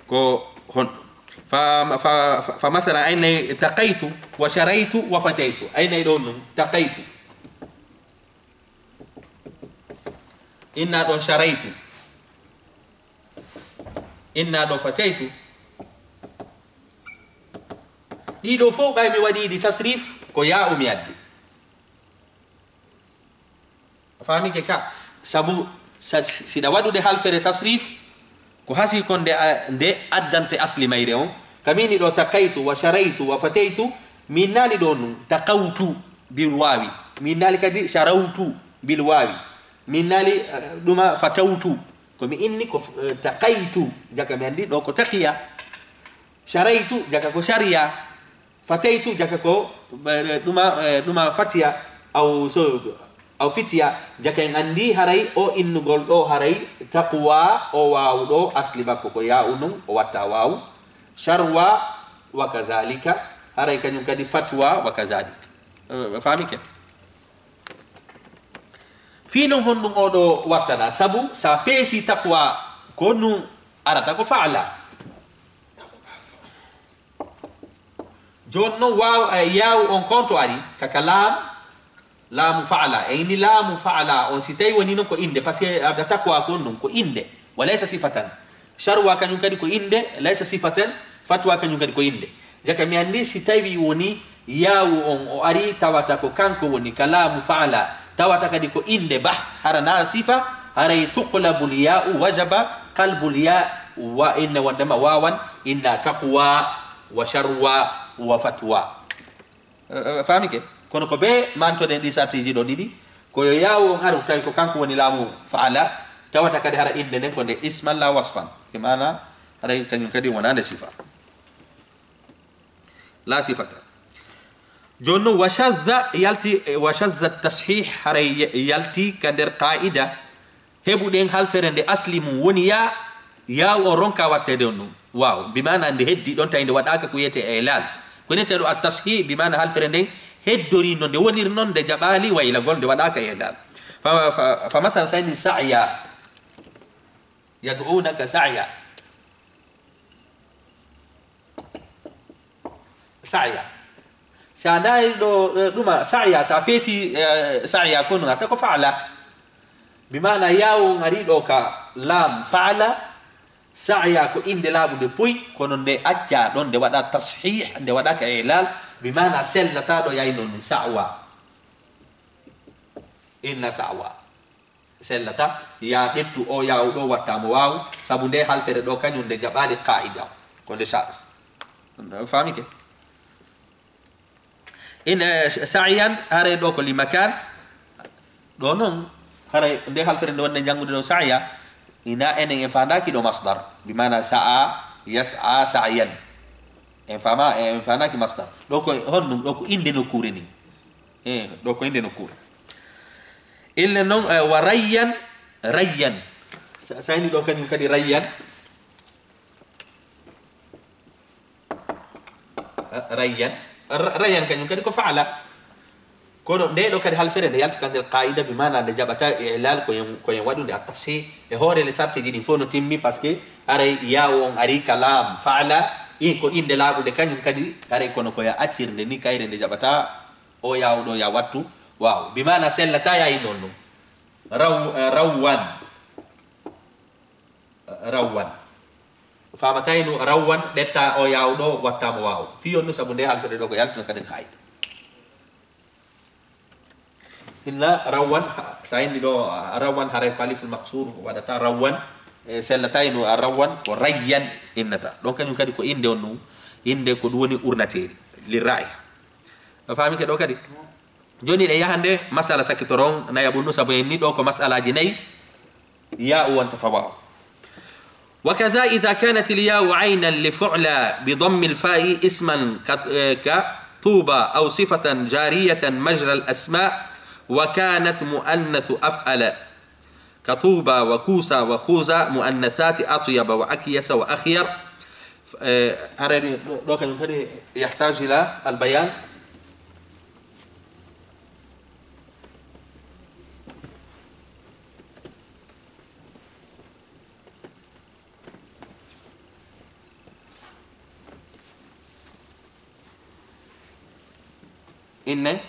ko honɗum. Fa, fa, fa, fa masalan, aynay taqaytu wa sharaytu wa fataytu. Aynay ɗo ɗum, taqaytu. Inna ɗon sharaytu. Inna ɗo fataytu. Ɗiɗo fof ɓay mi waɗi ɗi tasrif, ko yaa o mi addi. A faami ke ka? Sabu sa-, siɗa waɗude halfere tasrif, ko hasi kon nde a-, nde addante asli mayre on. Kamini ɗo taqaytu wa sharaytu wa fataytu, min naali ɗo nun taqawtu bil waawi. Min naali kadi sharawtu bil waawi. Min naali, eh, ɗuma fatawtu. Ko mi inni ko, eh, taqaytu, jaka mi anndi ɗo ko taqiya. Sharaytu, jaka ko shariya. Fataytu, jaka ko, eh, ɗuma, eh, ɗuma fatiya, aw so, aw fitiya, jaka en anndi haray o innugol ɗo haray taqwa, o waawu ɗo asli makko ko yaa'u nun, o watta waawu. Sharwa, wa kadhalika, haray kañum kadi fatwa, wa kadhalik. Eh, faami ke? Fii non honɗum o ɗo wattana? Sabu sa peesi taqwa, ko nun arata ko fa'ala. Jooni non waaw, eh, yaawu on konto ari, kaka laam, laamu fa'ala. E ini laamu fa'ala on, si tawi woni non ko innde, parce que ada taqwa ko non ko innde, wa laysa sifatan. Sharwa kañum kadi ko innde, laysa sifatan, fatwa kañum kadi ko innde. Jaka mi anndi si tawi woni yaawu on o ari tawata ko kanko woni ka laamu fa'ala, tawata kadi ko innde baht, hara na sifa, haray tuqlabul ya'u wajaba qalbul ya wa inne wondema waawan inna taqwa wa sharwa wa fatwa. Eh, eh, faami ke? Kono ko be mantoɗen ɗi sartiji ɗo ɗiɗi, ko yo yaawu on aru tawi ko kanko woni laamu fa'ala, tawata kadi hara innde nden ko nde isman la wasfan. E maana, haray kañum kadi wonande sifa. La sifata. Jooni non, wa shadda yalti, wa shadda tashih, haray ye-, yalti ka nder qaa'ida, heɓuɗen halfere nde asli mum woni yaa, yaawu on ronka watteede on ɗum. Waaw, bi maana nde heddi ɗon tawi nde waɗaaka ko wiyetee ilal. Ko wiyetee ɗo at tashih, bi maana halfere nden heddori no nde woniri non, nde jaɓaali waylagol, nde waɗaaka ilal. Fa, fa, fa masalan, sayni sa'ya. Yad'unaka sa'ya. Sa'ya. Sa ndaari ɗo, eh, ɗuma sa'ya, sa peesi, eh, sa'ya ko non, a tawa ko fa'ala. Bi maana yaawo on ari ɗo ka laam fa'ala, sa'ya ko innde laaɓunde puy, kono nde acca ɗon, nde waɗa tashih, nde waɗa ka i'lal, bi maana sellata ɗo yayi non sa'wa. Inna sa'wa. Sellata, ya ƴettu o yaawo ɗo watta mo waaw, sabu nde halfere ɗo kañum nde jaɓaali qaa'ida. Ko nde sha-, faamike? In, eh, sa'yan, haray ɗo ko li makan. Ɗo non, haray nde halfere nde wonde janngude ɗo sa'ya, ina enen en faandaaki ɗo masdar. Bi maana sa'a, yas'a, sa'yan. En faama, en faandaaki masdar. Ɗo ko honɗum? Ɗo ko innde nokkuure ni. Eh, ɗo ko innde nokkuure. Ille non, eh, wa rayyan, rayyan. Sa-, sayni ɗo kañum kadi rayyan. Eh, rayyan. Ra-, rayyan kañum kadi ko fa'ala. Kono nde ɗo kadi halfere nde yalti ka nder qaa'ida, bi maana nde jaɓata i'lal ko en, ko en waɗunde at-tashih. E hoore le sartiji ɗin fof no timmi, parce que haray yaawo on ari ka laam fa'ala, i ko innde laaɓunde kañum kadi, haray kono ko ya accirnde ni kayre nde jaɓata o yaawo ɗo ya wattu. Waaw, bi maana sellata ya innon ɗum. Raw-, eh, rawwan. Rawwan. Famatayno rawwan, ƴetta o yaawo ɗo, watta mo waaw. Fiyon no sabu nde halfere ɗo ko yaltino kadi qaa'ida. Inna rawwan, ha-, sa inni ɗo, a, rawwan haray ko aliful maqsur waɗata rawwan, e, sellatayno a rawwan ko rayyan innata. Ɗon kañum kadi ko innde on ɗum, innde ko ɗum woni urnateeri, li ra'i. A faami ke ɗo kadi? Jooni ɗe yahande masala sakitoro on na yaɓunnu sabu en ni ɗo ko masalaaji nayi. Ya'u wonta fa wa'u. وكذا إذا كانت الياء عينا لفعلى بضم الفاء اسما ك-، كطوبى أو صفة جارية مجرى الأسماء وكانت مؤنث أفعل كطوبى وكوسى وخوذى مؤنثات أطيب وأكيس وأخير. Eh, harani ɗo, ɗo kañum kadi يحتاج إلى البيان. Inne.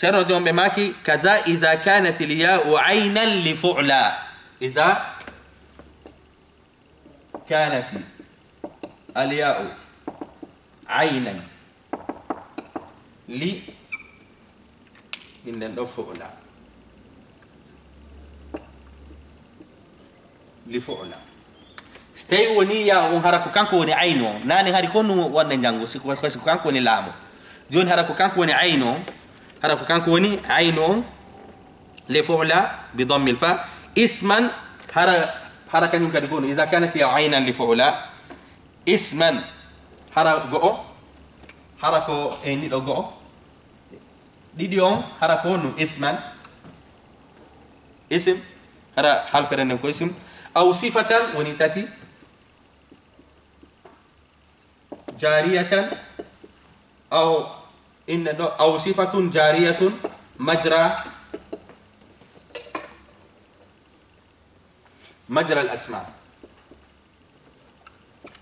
Ceerno joom ɓe maaki, كذا إذا كانت الياء عينا لفعلى. إذا كانت الياء عينا li, innen ɗo fu'la. Li fu'la. So tawi woni ya on hara ko kanko woni aynu on. Nani hari ko nu wonde njanngu, si ko, si ko kanko woni laamu. Jooni hara ko kanko woni aynu on, hara ko kanko woni aynu on, li fu'la bi dammil fa. Isman, hara, hara kañum kadi ko no, إذا كانت هي عينا لفعلى. Isman, hara go'o, hara ko e ni ɗo go'o. Ɗiɗi on, hara ko no isman. Isim, hara halfere nden ko isim. Aw sifatan woni tati. Jariyatan, aw inna ɗo, aw sifatun jariyatun majra, majra al asma.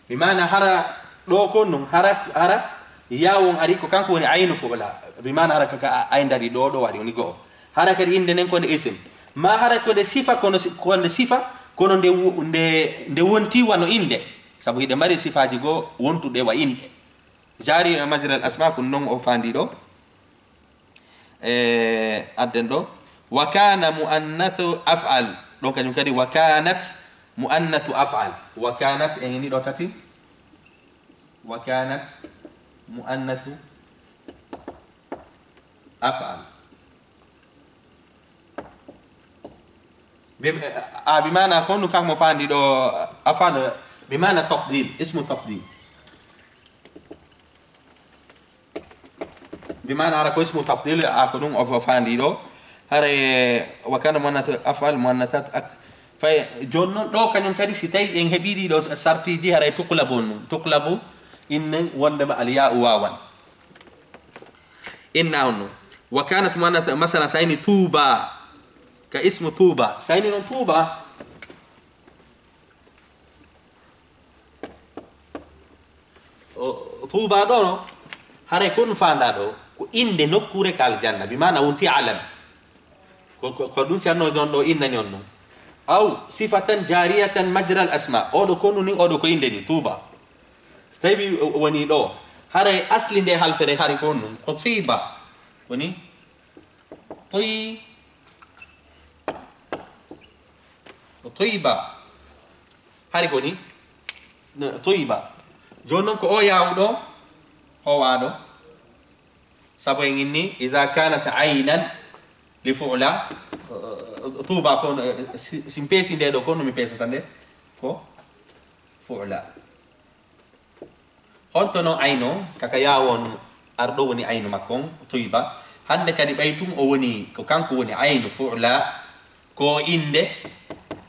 Bi maana hara ɗo ko non, hara, hara ya on ari ko kanko woni aynu fu'la. Bi maana hara kaka a-, ay ndari ɗo, ɗo waɗi woni go'o. Hara kadi innde nden ko nde isim. Ma hara ko nde sifa, kono si-, ko nde sifa, kono nde wo-, nde, nde wonti wano innde. Sabu hiɗe mari sifaaji goo wontuɗe wa innde. Jari majra al asma, ko non o fandi ɗo. E, adden ɗo. Wa kana muannathu af'al. Ɗon kañum kadi wa kanat muannathu af'al. Wa kanat en ni ɗo tati. Wa kanat muannathu af'al. Bi-, a, bi maana ko no kanko mo fandi ɗo af'al, bi maana tafdil, ismu tafdil. Bi maana hara ko ismu tafdil, a ko ɗum o fo fandi ɗo. Hara e wa kana muannath af'al muannathat akt-, fay jooni noon ɗo kañum kadi si tawi en heɓi ɗiɗo sartiji haray tuqlabu on, tuqlabu inne wondema al ya'u wawan. Inna on no. Wa kanat muannath, masalan, sayni tuuba. Ka ismu tuuba. Sayni noon tuuba. O, tuuba ɗo no. Haray ko ɗum fanda ɗo. Ko innde nokkuure ka aljanna, bi maana wonti alam. Ko, ko, ko ɗum Ceerno ɗon ɗo innani on ɗum. Aw sifatan jariyatan majral asma. Oɗo ko nun ni, oɗo ko innde ni, Tuuba. So tawi o, o woni ɗo, haray asli nde halfere hari ko nun, ko Tuuba. Woni Tuy-, ko Tuuba. Hari ko ni, no, Tuuba. Jooni noon ko o yaawu ɗo, howaaɗo. Sabu en inni, ida kanat aynan li fu'la, Tuuba ko, si, si mi peesi nde ɗo, ko no mi peesata nde? Ko fu'la. Honto no ayno, kaka yaawu on arɗo woni ayno makko on, Tuuba. Hannde kadi ɓay tun o woni, ko kanko woni ayno fu'la, ko innde,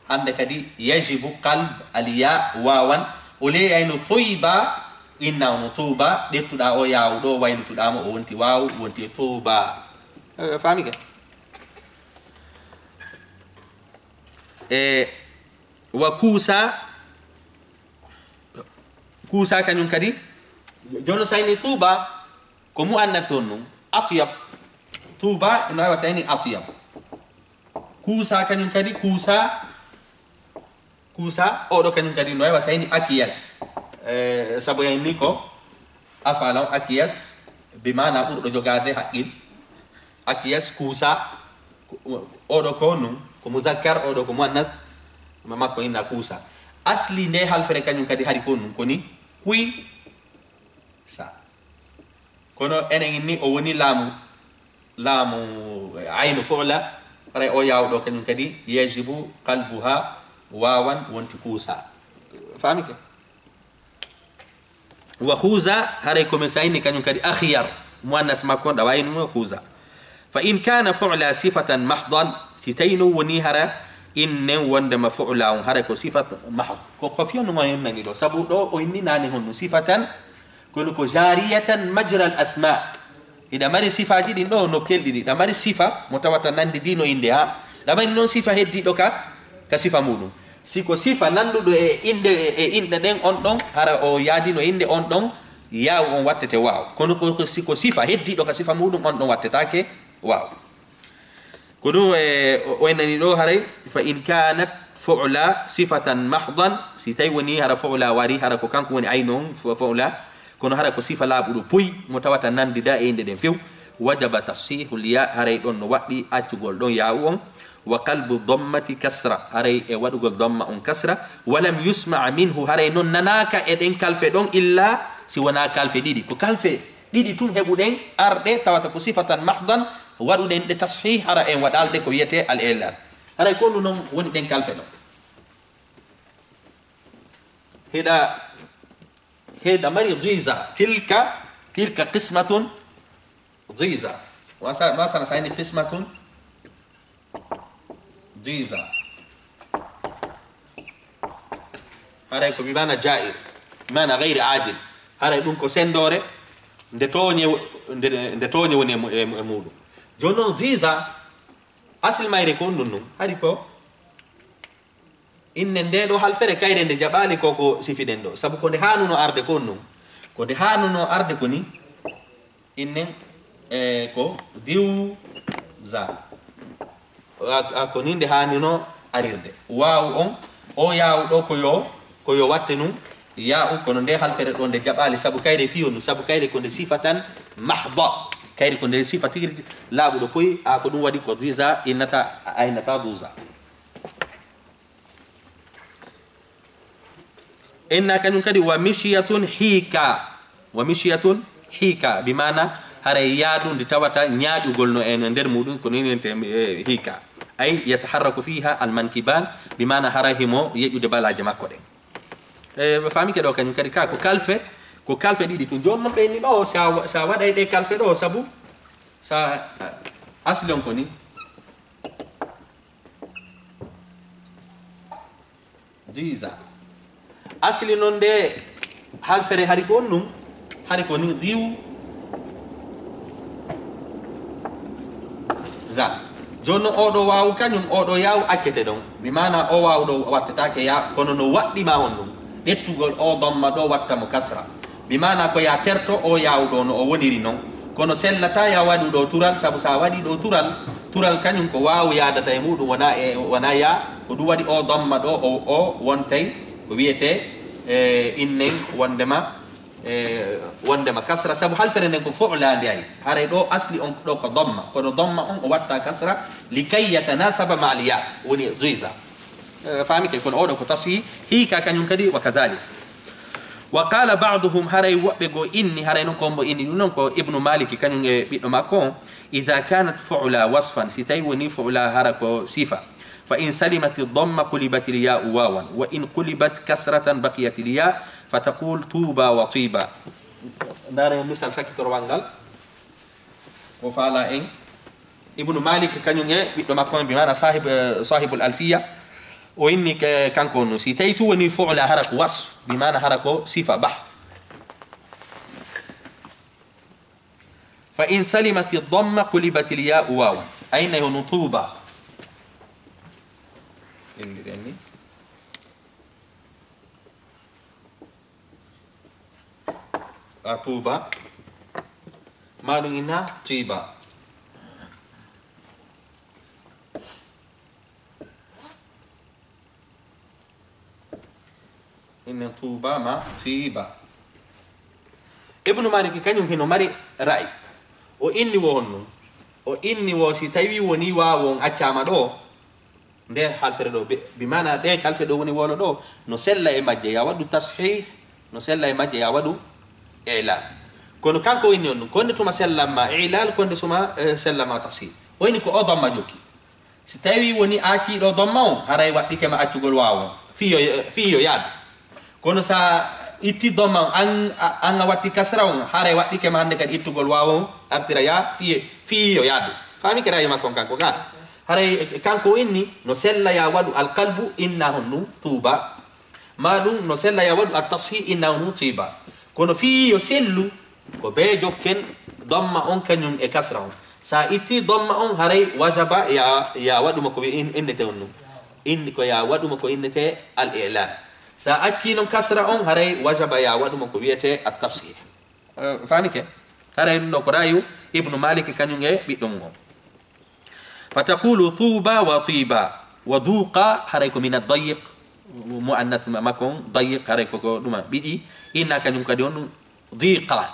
hannde kadi yajibu qalb al ya wawan, o leeyi ayno Tuuba, inna ono Tuuba, ƴettuɗaa o yaawu ɗo, waylutuɗaa mo, o wonti waawu, wonti Tuuba. Eh, faami ke? E wa kuusa, kuusa kañum kadi, jooni so a inni Tuuba, ko muannas on nun, atyab. Tuuba, no wayi wa so a inni atyab. Kuusa kañum kadi, kuusa, kuusa, oɗo kañum kadi no wayi wa so a inni akiyas. Eh, sabu en ni ko afala on akiyas, bi maana ɓurɗo jogaade haqqil. Akiyas, kuusa, oɗo ko nun, ko muzakkar, oɗo ko muannas, ma makko inna kuusa. Asli nde halfere kañum kadi hari ko nun, ko ni kuy sa. Kono enen inni o woni laamu, laamu aynu fu'la, haray o yaawu ɗo kañum kadi yajibu qalbuha wawan wonti kuusa. Faami ke? Wa khuza, haray ko men sayni kañum kadi akhyar, muannas makko on ɗawa innu khuza. Fa in kana fu'la sifatan mahdan, si tawi non woni hara innen wondema fu'la on, haray ko sifat mahd. Ko, ko fiyonnu mo en nani ɗo, sabu ɗo o inni nani honnu sifatan, kono ko jariyatan majral asma. Hiɗa mari sifaaji ɗin ɗo nokkel ɗiɗi. Ɗa mari sifa mo tawata nandi dino innde ha. Ɗa mari non sifa heddiɗo ka, ka sifa muɗum. Si ko sifa nanduɗo e innde, e, e inɗe ɗen on ɗon, hara o yaadino innde on ɗon, yaawu on wattete waaw. Kono ko, ko si ko sifa heddiɗo ka sifa muɗum on ɗon wattetaake waaw. Ko ɗum e, o, o en nani ɗo haray, fa in kanat fu'la sifatan mahdan, si tawi woni hara fu'la wari, hara ko kanko woni aynu on, fu-, fu'la, kono hara ko sifa laaɓuɗo puy, mo tawata nandida e inɗe ɗen few, wajaba tashihul ya, haray ɗon no waɗɗi accugol ɗon yaawu on, wa qalbu dammati kasra, haray e waɗugol damma on kasra, walam yusma minhu, haray non nanaaka e ɗen kalfe ɗon, illa si wona kalfe ɗiɗi. Ko kalfe ɗiɗi tun heɓuɗen arɗe, tawata ko sifatan mahdan, waɗuɗen ɗe tashih, hara en waɗal ɗe ko wiyete al ilal. Haray ko ɗum non woni ɗen kalfe ɗon. Hiɗa, hiɗa mari jiza, tilka, tilka qismatun jiza. Wasa, wasa na sayni qismatun jiza. Haray ko bi maana jair, bi maana gayri adil. Haray ɗum ko sendoore nde tooñe, nde, nde tooñe woni e mu-, e mu-, e muɗum. Jooni noon, jiza, asli mayre ko on ɗum ɗum. Hari ko inne nde ɗo halfere kayre nde jaɓaali ko ko sifiɗen ɗo. Sabu ko nde haanuno arde ko on ɗum. Ko nde haanuno arde ko ni. Innen, e, ko diw za. A, a, ko ni nde haanino arirde. Waawu on, o yaawu ɗo ko yo, ko yo watte nun. Yaawu kono nde halfere ɗo nde jaɓaali sabu kayre fiyo nun, sabu kayre ko nde sifatan mahda. Kayre ko nde sifa tigi laaɓuɗo koy, a ko ɗum waɗi ko diza innata, a innata duza. Inna kañum kadi wa mishiyatun hiika. Wa mishiyatun hiika. Bi maana haray yaadu ndi tawata ñaaƴugol no en nder muɗum ko nininte, eh, hiika. Ay yataharraku fiha al mankiban. Bi maana haray himo yeƴude balaje makko ɗen. Eh, faami ke ɗo kañum kadi ka ko kalfe, ko kalfe ɗiɗi tun. Jooni non ɓe inni ɗo, sa, sa waɗay ɗe kalfe ɗo, sabu sa, asli on ko ni. Diza. Asli non nde halfere hari ko on ɗum, hari ko ni diw za. Jooni non oɗo waawu kañum, oɗo yaawu accete ɗon. Bi maana o waawu ɗo wattetaake ya, kono no waɗɗi ma on ɗum. Ƴettugol o damma ɗo watta mo kasra. Bi maana ko ya terto o yaawu ɗo no o woniri non. Kono sellataa ya waɗu ɗo tural, sabu so a waɗi ɗo tural, tural kañum ko waawu yaadata e muɗum, wona e, wona ya, ko ɗum waɗi o damma ɗo, o, o wontay ko wiyetee, e, innen wondema, e, wondema kasra, sabu halfere nden ko fu'la nde ari. Haray ɗo asli on ɗo ko damma, kono damma on o watta kasra, likay yatanasaba ma al ya, woni jiza. E, faamike, kono oɗo ko tasi, hiika kañum kadi wa kadhalik. Wa qala ba'duhum, haray woɓɓe goo inni, haray non ko mbo inni ɗum non ko Ibnu Maliki kañum e ɓiɗɗo makko on, idha kanat fu'la wasfan, si tawi woni fu'la hara ko sifa, fa in salimati damma qulibatil ya'u wawan, wa in qulibat kasratan baqiyatil ya, fa taqul tuba wa tiba. Ndaare misal sakkitorowal ngal. O faala en. Ibnu Malik kañum e ɓiɗɗo makko on, bi maana sahib, eh, sahibul Alfiya. O inni ke, kanko on, si tawi tu woni fu'la hara ko wasf, bi maana hara ko sifa baht. Fa in salimati damma qulibatil ya'u wawan. Ayna hono tuba. Inndiren ni. A tuuba. Ma ɗum ina tiiba. Ina tuuba ma tiiba. Ibnu Maliki kañum hino mari ra'ayi. O inni wo honno? O inni wo si tawi woni waawu on accaama ɗo, nde halfere ɗo, bi, bi maana ɗe halfere ɗo woni wolo ɗo, no sella e majje, ya waɗu tashih, no sella e majje, ya waɗu i'lal. Kono kanko o inni on ɗum, konde tuma sellamma i'lal, konde suma, eh, sellamma tashih. O inni ko o damma jokki. Si tawi woni acciiɗo damma on, haray waɗɗike ma accugol waawu on. Fii yo, fii yo yaadu. Kono sa itti damma on, an, a, an a watti kasra on, haray waɗɗike ma hannde kadi ittugol waawu on, artira ya, fii, fii yo yaadu. Faami kadi ra'ayi makko on kanko ga. Haray kanko o inni, no sella ya waɗu alqalbu, inna honɗum, tuuba. Ma ɗum, no sella ya waɗu at-tashih, inna honɗum, tiiba. Kono fii yo sellu, ko bee jokken damma on kañum e kasra on. Sa itti damma on, haray wajaba ya, ya waɗu mo ko wi-, in-, innete on ɗum. In-, ko ya waɗu mo ko innete al-i'lal. Sa acci non kasra on, haray wajaba ya waɗu mo ko wiyete at-tashih. Eh, faami ke? Haray ɗum ɗo ko ra'ayu Ibnu Malik kañum e ɓiɗɗo mum on. Fa taqulu tuuba wa tiiba. Wa duuqa, haray ko min ad-dayiq. Muannas ma-, makko on, dayiq, haray ko, ko ɗuma ɓiɗi. Inna kañum kadi on ɗum diqa.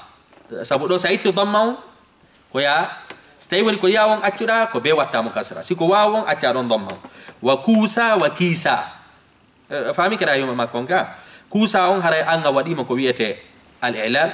Sabu ɗo sa itti damma on, ko ya, so tawi woni ko ya on accuɗa, ko be watta mo kasra. Si ko waawu on, acca ɗon damma on. Wa kuusa, wa kiisa. Eh, faami kadi ra'ayi makko on ka. Kuusa on haray an a waɗi mo ko wiyete al-i'lal.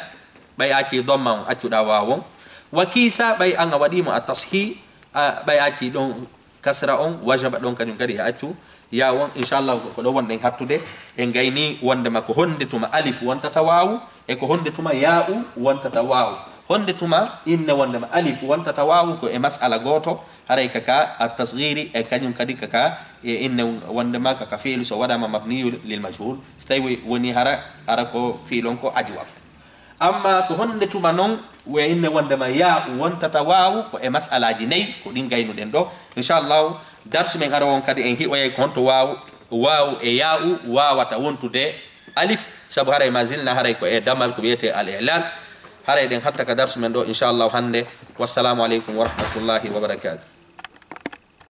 Ɓay acci damma on, accuɗa waawu on. Wa kiisa, ɓay an a waɗi mo at-tashih, a, ɓay acci ɗon kasra on, wajaba ɗon kañum kadi e accu ya on. Inchallah, ko ɗo wonɗen hattude. En gayni wondema ko honde tuma alif wontata waawu, e ko honde tuma ya'u wontata waawu. Honde tuma inne wondema alif wontata waawu ko e mas'ala gooto, haray ka ka at-tasghiri e kañum kadi ka ka e inne wondema ka ka fi'lu so waɗama mabniyu lil majhul. So tawi woni hara, hara ko fi'lu on ko ajwaf. Amma ko honde tuma non, we inne wondema ya'u wontata waawu, ko e mas'alaji nayi, ko ɗin gaynuɗen ɗo. Inchallahu, darsu men arowo on kadi en hi'oyay ko honto waawu, waawu e ya'u waawata wontude alif, sabu haray ma zilna haray ko e damal ko wiyete al-i'lal. Haray ɗen hatta ka darsu men ɗo, inchallahu hande. Wassalamu aleykum wa rahmatullahi wa barakatuh.